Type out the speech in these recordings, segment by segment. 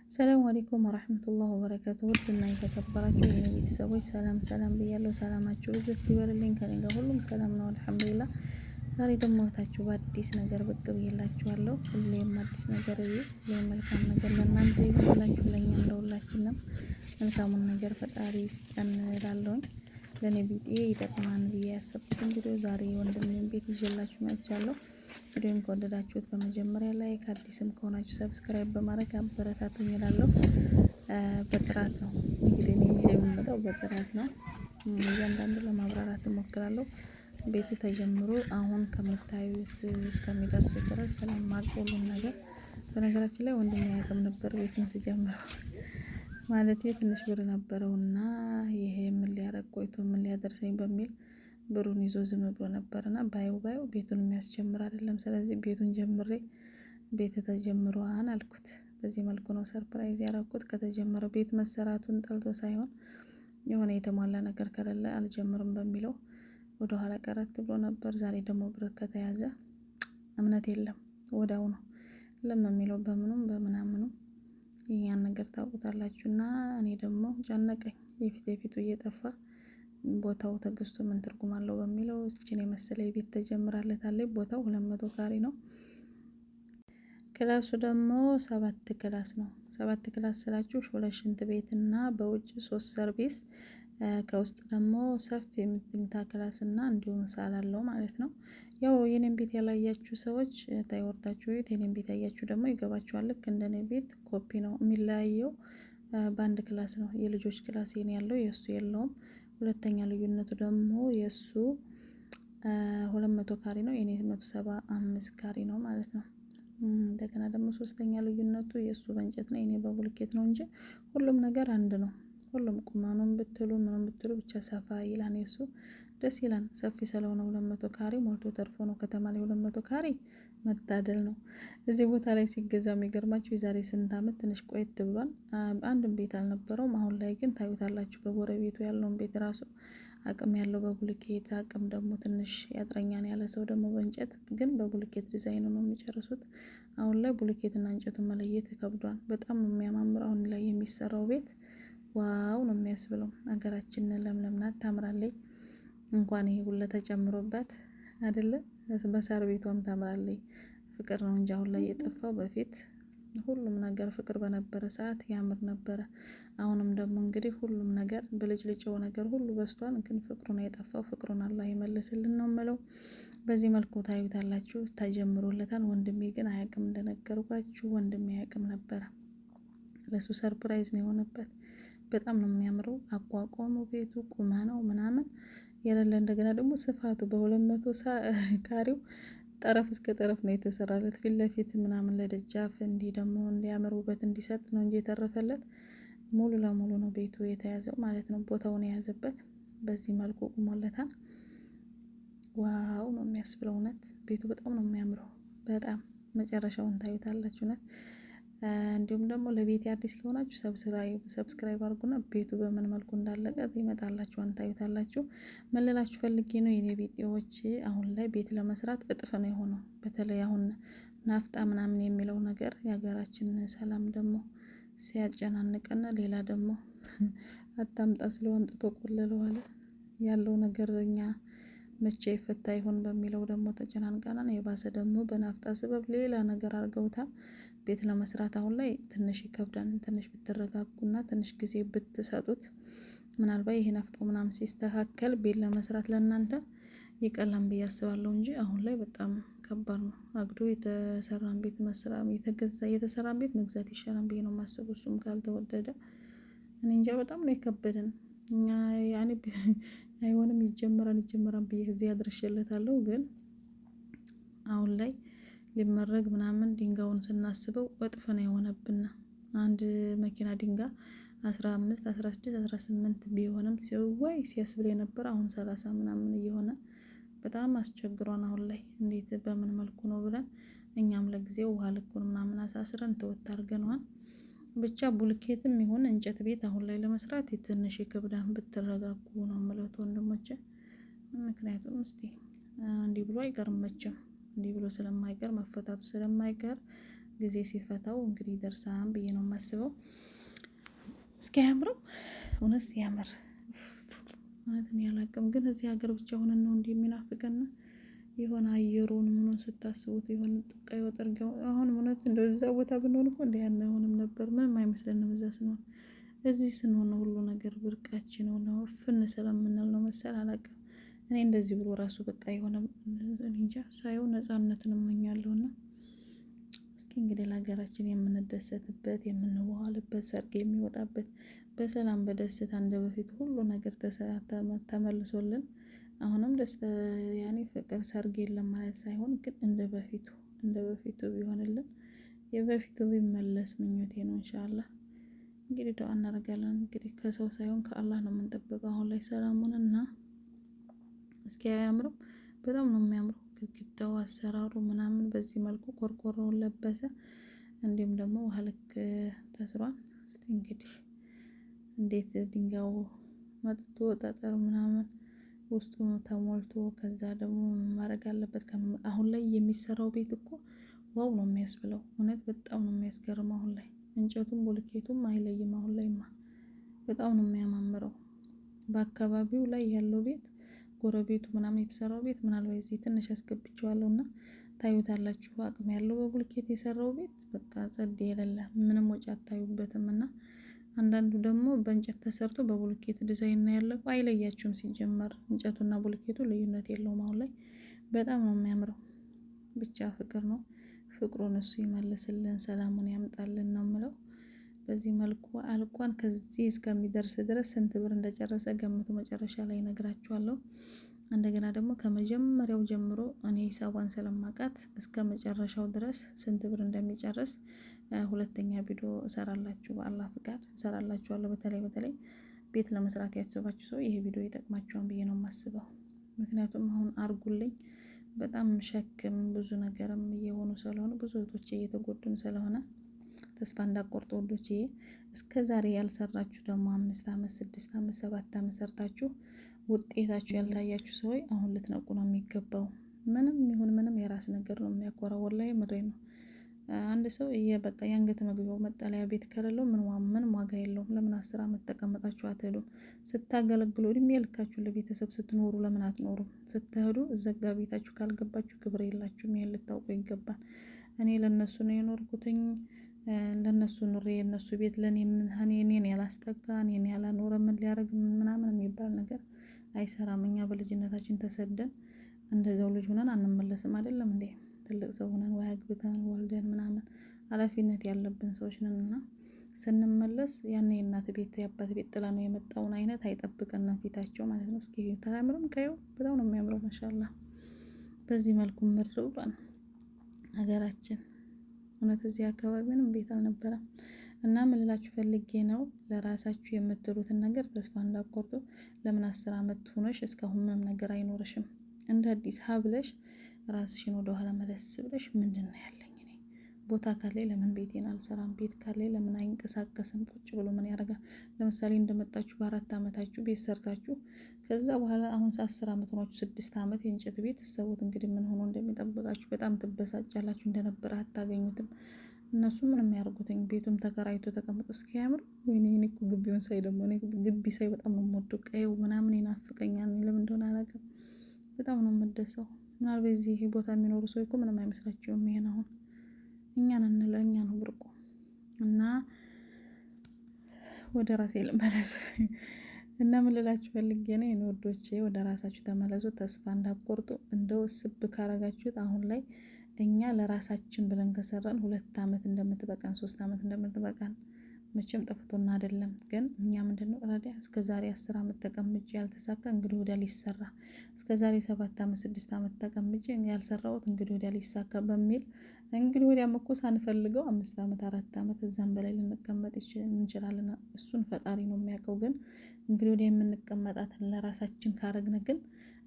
ሰላም አለይኩም ወራህመቱላህ ወበረካቱ። ውድና የተከበራችሁ የኔ ቤተሰቦች ሰላም ሰላም ብያለሁ። ሰላማችሁ ብዝት ይበልልኝ። ከኔ ጋር ሁሉም ሰላም ነው አልሐምዱሊላህ። ዛሬ ደግሞ እህታችሁ በአዲስ ነገር ብቅ ብዬላችኋለሁ። ሁሌም አዲስ ነገር እዩ፣ ሁሌም መልካም ነገር ለእናንተ ይሁንላችሁ፣ ለእኛም ለሁላችንም መልካሙን ነገር ፈጣሪ ይስጠን እላለሁኝ። ለእኔ ቢጤ ይጠቅማን ብዬ ያሰብኩትን ቪዲዮ ዛሬ ወንድሜን ቤት ይዤላችሁ መጥቻለሁ። ቪዲዮን ከወደዳችሁት በመጀመሪያ like፣ አዲስም ከሆናችሁ subscribe በማድረግ አበረታቱኝ እላለሁ። በጥራት ነው እንግዲህ እኔ ይዤ የምመጣው በጥራት ነው። እያንዳንዱ ለማብራራት እሞክራለሁ። ቤቱ ተጀምሮ አሁን ከምታዩት እስከሚደርስ ድረስ ስለማውቅ ሁሉም ነገር። በነገራችን ላይ ወንድሜ አያውቅም ነበር ቤቱን ስጀምረው፣ ማለት ትንሽ ብር ነበረውና ይሄ ምን ሊያረግ ቆይቶ ምን ሊያደርሰኝ በሚል ብሩን ይዞ ዝም ብሎ ነበርና ባየው ባየው ቤቱን የሚያስጀምር አይደለም። ስለዚህ ቤቱን ጀምሬ ቤት ተጀምሯን አልኩት። በዚህ መልኩ ነው surprise ያደረኩት። ከተጀመረው ቤት መሰራቱን ጠልቶ ሳይሆን የሆነ የተሟላ ነገር ከሌለ አልጀምርም በሚለው ወደ ኋላ ቀረት ብሎ ነበር። ዛሬ ደግሞ ብር ከተያዘ እምነት የለም፣ ወዳው ነው ለም የሚለው በምኑም በምናምኑም የኛን ነገር ታውቁታላችሁ። እና እኔ ደግሞ ጨነቀኝ፣ የፊት የፊቱ እየጠፋ ቦታው ተገዝቶ ምን ትርጉም አለው በሚለው እስችን የመሰለ የቤት ተጀምራለታለች። ቦታው 200 ካሬ ነው። class ኡ ደግሞ 7 class ነው። 7 class ስላችሁ ሁለት ሽንት ቤት እና በውጭ 3 service፣ ከውስጥ ደግሞ ሰፊ የምትኝታ class እና እንዲሁም ሳል አለው ማለት ነው። ያው የኔን ቤት ያላያችሁ ሰዎች ታይወርታችሁ የኔን ቤት ያያችሁ ደግሞ ይገባችኋል። ልክ እንደኔ ቤት ኮፒ ነው የሚለያየው፣ በአንድ class ነው። የልጆች class የኔ ያለው የእሱ የለውም። ሁለተኛ ልዩነቱ ደግሞ የእሱ 200 ካሬ ነው፣ የኔ 175 ካሬ ነው ማለት ነው። እንደገና ደግሞ ሶስተኛ ልዩነቱ የእሱ በእንጨት ነው፣ የኔ በቡልኬት ነው እንጂ ሁሉም ነገር አንድ ነው። ሁሉም ቁመኑም ብትሉ ምኑም ብትሉ ብቻ ሰፋ ይላል የእሱ፣ ደስ ይላል። ሰፊ ስለሆነ 200 ካሬ ሞልቶ ተርፎ ነው። ከተማ ላይ 200 ካሬ መታደል ነው። እዚህ ቦታ ላይ ሲገዛ የሚገርማችሁ የዛሬ ስንት ዓመት ትንሽ ቆየት ብሏል። አንድም ቤት አልነበረውም። አሁን ላይ ግን ታዩታላችሁ። በጎረቤቱ ያለውን ቤት ራሱ አቅም ያለው በቡልኬት፣ አቅም ደግሞ ትንሽ ያጥረኛን ያለ ሰው ደግሞ በእንጨት፣ ግን በቡልኬት ዲዛይኑ ነው የሚጨርሱት። አሁን ላይ ቡልኬትና እንጨቱን መለየት ከብዷል። በጣም ነው የሚያማምር አሁን ላይ የሚሰራው ቤት፣ wow ነው የሚያስብለው። ሀገራችን ለምለም ናት፣ ታምራለች። እንኳን ይሄ ሁሉ ተጨምሮበት አይደለ በሳር ቤቷም ታምራለች። ፍቅር ነው እንጂ አሁን ላይ የጠፋው። በፊት ሁሉም ነገር ፍቅር በነበረ ሰዓት ያምር ነበረ። አሁንም ደግሞ እንግዲህ ሁሉም ነገር ብልጭልጭው ነገር ሁሉ በዝቷል፣ ግን ፍቅሩን የጠፋው ፍቅሩን አላህ ይመልስልን ነው የምለው። በዚህ መልኩ ታዩታላችሁ፣ ተጀምሮለታል። ወንድሜ ግን አያውቅም፣ እንደነገርኳችሁ ወንድሜ አያውቅም ነበረ። ለሱ surprise ነው የሆነበት። በጣም ነው የሚያምረው አቋቋሙ፣ ቤቱ ቁመናው ምናምን የሌለ፣ እንደገና ደግሞ ስፋቱ በ200 ካሬው ጠረፍ እስከ ጠረፍ ነው የተሰራለት። ፊት ለፊት ምናምን ለደጃፍ እንዲህ ደግሞ እንዲያምር ውበት እንዲሰጥ ነው እንጂ የተረፈለት ሙሉ ለሙሉ ነው ቤቱ የተያዘው ማለት ነው። ቦታውን የያዘበት በዚህ መልኩ ቁሞለታል። Wow ነው የሚያስብለው። እውነት ቤቱ በጣም ነው የሚያምረው። በጣም መጨረሻውን ታዩታላችሁ እውነት። እንዲሁም ደግሞ ለቤት አዲስ ከሆናችሁ subscribe አድርጉና ቤቱ በምን መልኩ እንዳለቀ ይመጣላችሁ ታዩታላችሁ። ምን ልላችሁ ፈልጌ ነው የኔ ቤጤዎች፣ አሁን ላይ ቤት ለመስራት እጥፍ ነው የሆነው። በተለይ አሁን ናፍጣ ምናምን የሚለው ነገር፣ የሀገራችን ሰላም ደግሞ ሲያጨናንቀን፣ ሌላ ደግሞ አታምጣ ስለው አምጥቶ ቆለለው አለ ያለው ነገር እኛ መቼ ይፈታ ይሆን በሚለው ደግሞ ተጨናንቀናል። የባሰ ደግሞ በናፍጣ ስበብ ሌላ ነገር አድርገውታል። ቤት ለመስራት አሁን ላይ ትንሽ ይከብዳል። ትንሽ ብትረጋጉና ትንሽ ጊዜ ብትሰጡት ምናልባት ይሄ ናፍጣው ምናምን ሲስተካከል ቤት ለመስራት ለእናንተ ይቀላል ብዬ አስባለሁ እንጂ አሁን ላይ በጣም ከባድ ነው። አግዶ የተሰራን ቤት መስራት የተገዛ የተሰራን ቤት መግዛት ይሻላል ብዬ ነው የማስበው። እሱም ካልተወደደ እኔ እንጃ፣ በጣም ነው የከበደን። እኛ ያኔ አይሆንም ይጀመራል ይጀመራል ብዬ እዚህ አድርሼለታለሁ። ግን አሁን ላይ ሊመረግ ምናምን ድንጋዩን ስናስበው እጥፍ ነው የሆነብን። አንድ መኪና ድንጋይ 15፣ 16፣ 18 ቢሆንም ሲዋይ ሲያስብል የነበረ አሁን 30 ምናምን እየሆነ በጣም አስቸግሯን። አሁን ላይ እንዴት በምን መልኩ ነው ብለን እኛም ለጊዜው ውሃ ልኩን ምናምን አሳስረን ተወት አድርገነዋል። ብቻ ቡልኬትም ይሁን እንጨት ቤት አሁን ላይ ለመስራት ትንሽ ይከብዳል። ብትረጋጉ ነው የምለው ወንድሞቼ። ምክንያቱም እስቲ እንዲህ ብሎ አይቀርም መቼም፣ እንዲህ ብሎ ስለማይቀር መፈታቱ ስለማይቀር ጊዜ ሲፈታው እንግዲህ ይደርሳል ብዬ ነው የማስበው። እስኪ አያምርም? እውነት ሲያምር ማለት እኔ አላቅም፣ ግን እዚህ ሀገር ብቻ ሆነን ነው እንዲህ የሚናፍቀን። የሆነ አየሩን ምኑን ስታስቡት የሆነ ጥቀ ወጠርገው አሁን እውነት እንደዛ ቦታ ብንሆን እኮ እንዲህ አናሆንም ነበር። ምንም አይመስለንም እዛ ስንሆን። እዚህ ስንሆን ነው ሁሉ ነገር ብርቃችን ነው፣ እፍን ስለምንል ነው መሰል አላቅም። እኔ እንደዚህ ብሎ ራሱ በቃ የሆነ እንጃ ሳየው ነጻነትን እመኛለሁና እስኪ እንግዲህ ለሀገራችን የምንደሰትበት የምንዋዋልበት ሰርግ የሚወጣበት በሰላም በደስታ እንደ በፊት ሁሉ ነገር ተመልሶልን አሁንም ደስታ ያኔ ፍቅር ሰርግ የለም ማለት ሳይሆን ግን እንደ በፊቱ እንደ በፊቱ ቢሆንልን የበፊቱ ቢመለስ ምኞቴ ነው። ኢንሻአላህ እንግዲህ ዱአ እናደርጋለን። እንግዲህ ከሰው ሳይሆን ከአላህ ነው የምንጠብቀው አሁን ላይ ሰላሙን እና እስኪ አያምርም? በጣም ነው የሚያምረው። ግድግዳው አሰራሩ ምናምን በዚህ መልኩ ቆርቆሮውን ለበሰ። እንዲሁም ደግሞ ውሃ ልክ ተስሯል። እስቲ እንግዲህ እንዴት ድንጋዩ መጥቶ ጠጠር ምናምን ውስጡ ተሞልቶ ከዛ ደግሞ ማድረግ አለበት። አሁን ላይ የሚሰራው ቤት እኮ wow ነው የሚያስብለው። እውነት በጣም ነው የሚያስገርመው። አሁን ላይ እንጨቱም ብሎኬቱም አይለይም። አሁን ላይማ በጣም ነው የሚያማምረው። በአካባቢው ላይ ያለው ቤት ጎረቤቱ ምናምን የተሰራው ቤት ምናልባት እዚህ ትንሽ አስገብቼዋለሁ እና ታዩታላችሁ። አቅም ያለው በብሎኬት የሰራው ቤት በቃ ጸድ የሌለ ምንም ወጪ አታዩበትም። እና አንዳንዱ ደግሞ በእንጨት ተሰርቶ በብሎኬት ዲዛይን ነው ያለው። አይለያችሁም። ሲጀመር እንጨቱና ብሎኬቱ ልዩነት የለውም። አሁን ላይ በጣም ነው የሚያምረው። ብቻ ፍቅር ነው። ፍቅሩን እሱ ይመልስልን፣ ሰላሙን ያምጣልን ነው የምለው። በዚህ መልኩ አልቋን ከዚህ እስከሚደርስ ድረስ ስንት ብር እንደጨረሰ ገምቱ። መጨረሻ ላይ እነግራችኋለሁ። እንደገና ደግሞ ከመጀመሪያው ጀምሮ እኔ ሂሳቧን ስለማውቃት እስከ መጨረሻው ድረስ ስንት ብር እንደሚጨርስ ሁለተኛ ቪዲዮ እሰራላችሁ፣ በአላህ ፍቃድ እሰራላችኋለሁ። በተለይ በተለይ ቤት ለመስራት ያሰባችሁ ሰው ይሄ ቪዲዮ ይጠቅማችኋል ብዬ ነው የማስበው። ምክንያቱም አሁን አርጉልኝ በጣም ሸክም ብዙ ነገርም እየሆኑ ስለሆነ ብዙ እህቶቼ እየተጎዱም ስለሆነ ተስፋ እንዳቆርጡ ወዶቼ። እስከ ዛሬ ያልሰራችሁ ደግሞ 5 አመት 6 አመት 7 አመት ሰርታችሁ ውጤታችሁ ያልታያችሁ ሰዎች አሁን ልትነቁ ነው የሚገባው። ምንም ይሁን ምንም የራስ ነገር ነው የሚያኮራው። ወላሂ ምሬ ነው። አንድ ሰው በቃ የአንገት መግቢያው መጠለያ ቤት ከሌለው ምን ዋጋ የለውም። ለምን 10 አመት ተቀመጣችሁ አትሄዱም? ስታገለግሉ እድሜ ልካችሁ ለቤተሰብ ስትኖሩ ለምን አትኖሩም? ስትሄዱ እዘጋ ቤታችሁ ካልገባችሁ ክብር የላችሁም። ይሄን ልታውቁ ይገባል። እኔ ለነሱ ነው የኖርኩትኝ፣ ለነሱ ኑሬ የነሱ ቤት ለኔ ምን እኔን ያላስጠጋ እኔን ያላኖረ ምን ሊያደርግ ምናምን የሚባል ነገር አይሰራም። እኛ በልጅነታችን ተሰደን እንደዛው ልጅ ሆነን አንመለስም። አይደለም እንዴ? ትልቅ ሰው ሆነን ወይ አግብተን ወልደን ምናምን ኃላፊነት ያለብን ሰዎች ነን እና ስንመለስ ያኔ የእናት ቤት የአባት ቤት ጥላ ነው የመጣውን አይነት አይጠብቀንም ፊታቸው ማለት ነው። እስኪ ታያምርም ከየው በጣም ነው የሚያምረው። ማሻአላህ በዚህ መልኩ ምር ብሏል ሀገራችን። እውነት እዚህ አካባቢ ምንም ቤት አልነበረም። እና ምን ልላችሁ ፈልጌ ነው ለራሳችሁ የምትሉትን ነገር ተስፋ እንዳትቆርጡ። ለምን 10 አመት ሆነሽ እስካሁን ምንም ነገር አይኖርሽም? እንደ አዲስ ሀብለሽ ራስሽን ወደኋላ መለስ ብለሽ ምንድን ነው ያለኝ እኔ ቦታ ካለኝ ለምን ቤቴን አልሰራም? ቤት ካለኝ ለምን አይንቀሳቀስም? ቁጭ ብሎ ምን ያደርጋል? ለምሳሌ እንደመጣችሁ በ4 አመታችሁ ቤት ሰርታችሁ ከዛ በኋላ አሁን 10 አመት ሆናችሁ 6 አመት የእንጨት ቤት ሰውት እንግዲህ ምን ሆኖ እንደሚጠብቃችሁ በጣም ትበሳጫላችሁ። እንደነበረ አታገኙትም። እነሱ ምንም ያደርጉትኝ ቤቱም ተከራይቶ ተቀምጦ እስኪያምር ወይኔ እኔ እኮ ግቢውን ሳይ ደግሞ እኔ ግቢ ሳይ በጣም ነው የምወደው። ቀይው ምናምን ይናፍቀኛል። ለምን እንደሆነ አላውቅም። በጣም ነው የምደሰው። ምናልባት እዚህ ቦታ የሚኖሩ ሰው እኮ ምንም አይመስላቸውም። ይሄን አሁን እኛ ነን ለእኛ ነው ብርቁ። እና ወደ ራሴ ልመለስ እና ምን ልላችሁ ፈልጌ ነው የኔ ወዶቼ፣ ወደ ራሳችሁ ተመለሱ። ተስፋ እንዳትቆርጡ። እንደው ስብ ካረጋችሁት አሁን ላይ እኛ ለራሳችን ብለን ከሰራን 2 አመት እንደምትበቃን 3 አመት እንደምትበቃን መቼም ጠፍቶና አይደለም። ግን እኛ ምንድነው ረዲያ እስከዛሬ 10 አመት ተቀምጬ ያልተሳካ እንግዲህ ወዲያ ሊሰራ፣ እስከዛሬ 7 አመት 6 አመት ተቀምጬ ያልሰራሁት እንግዲህ ወዲያ ሊሳካ በሚል እንግዲህ ወዲያም እኮ ሳንፈልገው 5 አመት 4 አመት እዛም በላይ ልንቀመጥ እንችላለን። እሱን ፈጣሪ ነው የሚያውቀው። ግን እንግዲህ ወዲያ የምንቀመጣትን ለራሳችን ካረግን ግን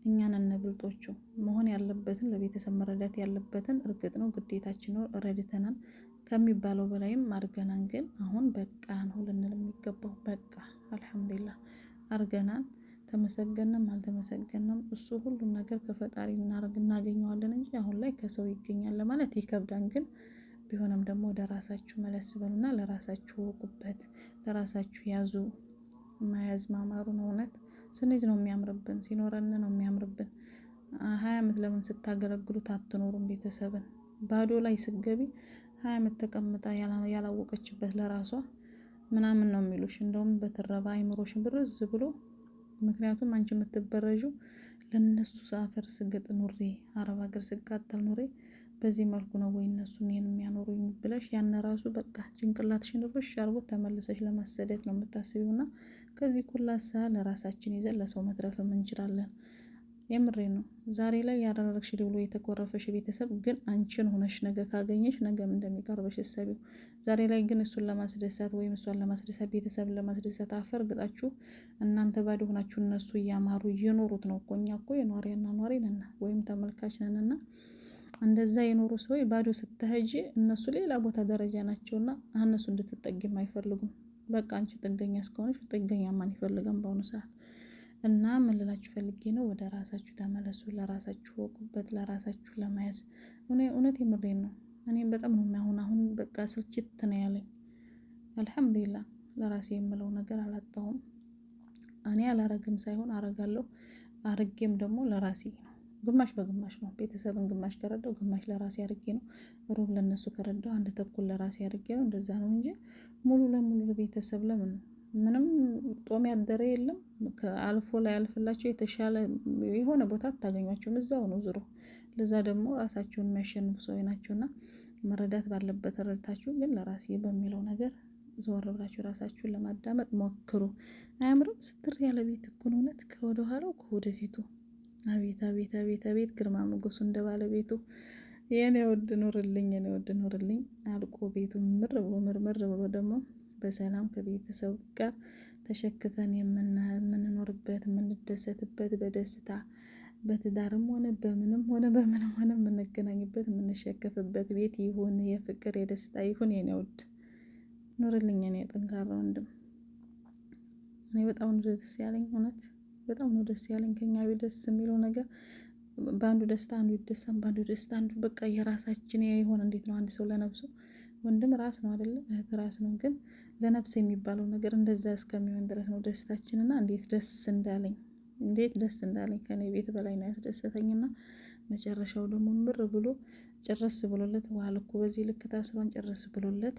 እኛ ነን ብልጦቹ። መሆን ያለበትን ለቤተሰብ መረዳት ያለበትን እርግጥ ነው ግዴታችን ነው ረድተናል ከሚባለው በላይም አድርገናል። ግን አሁን በቃ ነው ልንል የሚገባው። በቃ አልሐምዱሊላህ አድርገናል። ተመሰገንም አልተመሰገንም እሱ ሁሉም ነገር ከፈጣሪ እናገኘዋለን እንጂ አሁን ላይ ከሰው ይገኛል ለማለት ይከብዳል። ግን ቢሆንም ደግሞ ወደ ራሳችሁ መለስ በሉና ለራሳችሁ ወቁበት፣ ለራሳችሁ ያዙ። መያዝ ማማሩ ነው። እውነት ስንይዝ ነው የሚያምርብን፣ ሲኖረን ነው የሚያምርብን። 20 አመት ለምን ስታገለግሉት አትኖሩም? ቤተሰብን ባዶ ላይ ስገቢ 20 አመት ተቀምጣ ያላወቀችበት ለራሷ ምናምን ነው የሚሉሽ። እንደውም በትረባ አይምሮሽን ብርዝ ብሎ፣ ምክንያቱም አንቺ የምትበረዡ ለነሱ አፈር ስግጥ ኑሬ፣ አረብ ሀገር ስቃጠል ኑሬ በዚህ መልኩ ነው ወይ እነሱ እኔን የሚያኖሩኝ ብለሽ ያን ራሱ በቃ ጭንቅላትሽን ርብሽ አርጎ ተመልሰሽ ለማሰደት ነው የምታስቢው። እና ከዚህ ኩላሳ ለራሳችን ይዘን ለሰው መትረፍም እንችላለን። የምሬ ነው። ዛሬ ላይ ያደረግሽ ብሎ የተኮረፈሽ ቤተሰብ ግን አንቺን ሆነሽ ነገ ካገኘሽ ነገም እንደሚቀርበሽ እሰቢው። ዛሬ ላይ ግን እሱን ለማስደሰት ወይም እሷን ለማስደሰት፣ ቤተሰብን ለማስደሰት አፈር ግጣችሁ እናንተ ባዶ ሆናችሁ እነሱ እያማሩ እየኖሩት ነው እኮ። እኛ እኮ የኗሪና ኗሪ ነን ወይም ተመልካች ነንና እንደዛ የኖሩ ሰዎች ባዶ ስትሄጂ እነሱ ሌላ ቦታ ደረጃ ናቸውና እነሱ እንድትጠጊም አይፈልጉም። በቃ አንቺ ጥገኛ እስከሆነሽ ጥገኛ ማን ይፈልጋል በአሁኑ ሰዓት? እና ምን ልላችሁ ፈልጌ ነው፣ ወደ ራሳችሁ ተመለሱ፣ ለራሳችሁ ወቁበት፣ ለራሳችሁ ለመያዝ። እውነት የምሬን ነው። እኔም በጣም ነው አሁን አሁን በቃ ስልችት ነው ያለኝ። አልሐምዱሊላህ ለራሴ የምለው ነገር አላጣሁም። እኔ አላረግም ሳይሆን አረጋለሁ። አርጌም ደግሞ ለራሴ ነው፣ ግማሽ በግማሽ ነው። ቤተሰብን ግማሽ ከረዳው ግማሽ ለራሴ አርጌ ነው። ሩብ ለነሱ ከረዳው አንድ ተኩል ለራሴ አርጌ ነው። እንደዛ ነው እንጂ ሙሉ ለሙሉ ለቤተሰብ ለምን? ምንም ጦም ያደረ የለም። አልፎ ላይ ያልፍላቸው የተሻለ የሆነ ቦታ አታገኟቸውም። እዛው ነው ዙሮ። ለዛ ደግሞ ራሳቸውን የሚያሸንፉ ሰው ናቸውና መረዳት ባለበት ረድታችሁ ግን ለራሴ በሚለው ነገር ዘወር ብላችሁ ራሳችሁን ለማዳመጥ ሞክሩ። አያምርም? ስትር ያለ ቤት እኮ ነው እውነት፣ ከወደ ኋላው ከወደፊቱ። አቤት አቤት አቤት አቤት ግርማ ሞገሱ እንደ ባለቤቱ። የኔ ውድ ኑርልኝ፣ የኔ ውድ ኑርልኝ። አልቆ ቤቱ ምር ብሎ ምርምር ብሎ ደግሞ በሰላም ከቤተሰብ ጋር ተሸክፈን የምንኖርበት፣ የምንደሰትበት፣ በደስታ በትዳርም ሆነ በምንም ሆነ በምንም ሆነ የምንገናኝበት፣ የምንሸከፍበት ቤት ይሁን፣ የፍቅር የደስታ ይሁን። የኔ ውድ ኑርልኝ፣ የኔ ጠንካራ ወንድም። እኔ በጣም ነው ደስ ያለኝ፣ እውነት በጣም ነው ደስ ያለኝ። ከኛ ቤት ደስ የሚለው ነገር በአንዱ ደስታ አንዱ ይደሳም፣ በአንዱ ደስታ አንዱ በቃ የራሳችን የሆነ እንዴት ነው፣ አንድ ሰው ለነፍሱ ወንድም ራስ ነው አይደለ? እህት ራስ ነው። ግን ለነፍስ የሚባለው ነገር እንደዛ እስከሚሆን ድረስ ነው ደስታችንና እንዴት ደስ እንዳለኝ፣ እንዴት ደስ እንዳለኝ፣ ከኔ ቤት በላይ ነው ያስደሰተኝና መጨረሻው ደግሞ ምር ብሎ ጭርስ ብሎለት ውሃ ልኩ በዚህ ልክ ታስሯን ጭርስ ብሎለት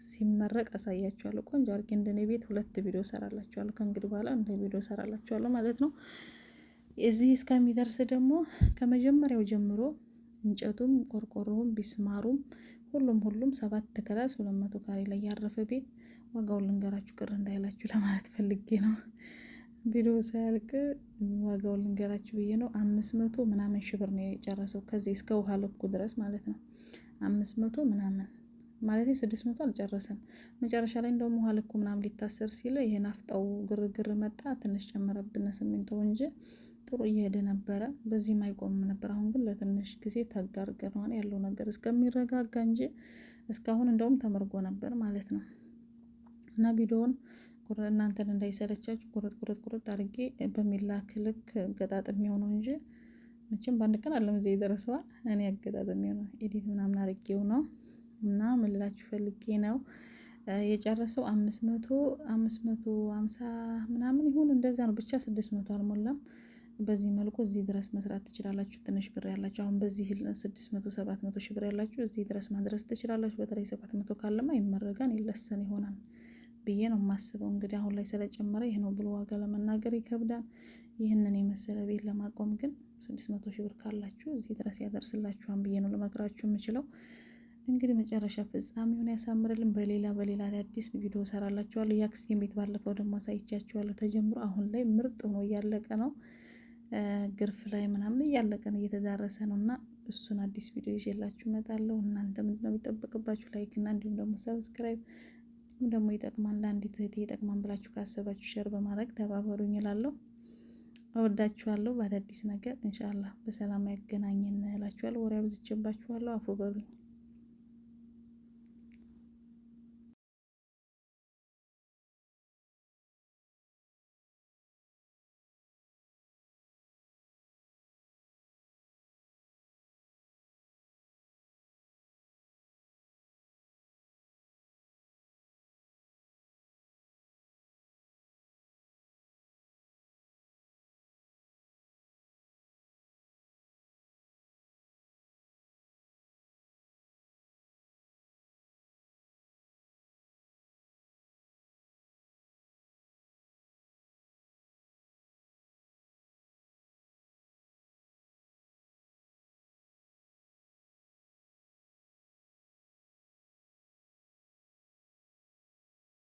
ሲመረቅ አሳያችኋለሁ። ቆንጆ አድርጌ እንደኔ ቤት ሁለት ቪዲዮ ሰራላችኋለሁ። ከእንግዲህ በኋላ እንደ ቪዲዮ ሰራላችኋለሁ ማለት ነው። እዚህ እስከሚደርስ ደግሞ ከመጀመሪያው ጀምሮ እንጨቱም ቆርቆሮውም ቢስማሩም ሁሉም ሁሉም 7 class 200 ካሬ ላይ ያረፈ ቤት ዋጋውን ልንገራችሁ ቅር እንዳይላችሁ ለማለት ፈልጌ ነው። ቪዲዮ ሳያልቅ ዋጋውን ልንገራችሁ ብዬ ነው። 500 ምናምን ሺህ ብር ነው የጨረሰው ከዚህ እስከ ውሃ ልኩ ድረስ ማለት ነው። 500 ምናምን ማለት 600 አልጨረሰም። መጨረሻ ላይ እንደውም ውሃ ልኩ ምናምን ሊታሰር ሲል ይሄ ናፍጣው ግርግር መጣ፣ ትንሽ ጨመረብን ሲሚንቶ እንጂ ጥሩ እየሄደ ነበረ። በዚህም አይቆምም ነበር። አሁን ግን ለትንሽ ጊዜ ተጋርገነዋል ያለው ነገር እስከሚረጋጋ እንጂ እስካሁን እንደውም ተመርጎ ነበር ማለት ነው። እና ቪዲዮውን እናንተን እንዳይሰለቻችሁ ቁርጥ ቁርጥ ቁርጥ አድርጌ በሚላክ ልክ ገጣጥሜው ነው እንጂ መቼም በአንድ ቀን አለም እዚህ የደረሰዋል። እኔ አገጣጥሜው ነው፣ edit ምናምን አድርጌው ነው። እና ምን ልላችሁ ፈልጌ ነው፣ የጨረሰው 500፣ 550 ምናምን ይሁን እንደዛ ነው፣ ብቻ 600 አልሞላም። በዚህ መልኩ እዚህ ድረስ መስራት ትችላላችሁ። ትንሽ ብር ያላችሁ አሁን በዚህ 600፣ 700 ሺህ ብር ያላችሁ እዚህ ድረስ ማድረስ ትችላላችሁ። በተለይ 700 ካለማ ይመረጋን ይለሰን ይሆናል ብዬ ነው የማስበው። እንግዲህ አሁን ላይ ስለጨመረ ይህ ነው ብሎ ዋጋ ለመናገር ይከብዳል። ይህንን የመሰለ ቤት ለማቆም ግን 600 ሺህ ብር ካላችሁ እዚህ ድረስ ያደርስላችኋል ብዬ ነው ልመክራችሁ የምችለው። እንግዲህ መጨረሻ ፍጻሜውን ያሳምርልን። በሌላ በሌላ አዳዲስ ቪዲዮ እሰራላችኋለሁ። የአክስቴን ቤት ባለፈው ደግሞ አሳይቻችኋለሁ። ተጀምሮ አሁን ላይ ምርጥ ሆኖ እያለቀ ነው። ግርፍ ላይ ምናምን እያለቀ ነው፣ እየተዳረሰ ነው እና እሱን አዲስ ቪዲዮ ይዤላችሁ እመጣለሁ። እናንተ ምንድነው የሚጠበቅባችሁ? Like እና እንዲሁም ደግሞ subscribe ደግሞ ይጠቅማል ለአንዲት እህቴ ይጠቅማል ብላችሁ ካሰባችሁ share በማድረግ ተባበሩኝ እላለሁ። እወዳችኋለሁ። በአዳዲስ ነገር ኢንሻአላህ በሰላም ያገናኘን እላችኋለሁ። ወሬ አብዝቼባችኋለሁ። አፉ በሉኝ።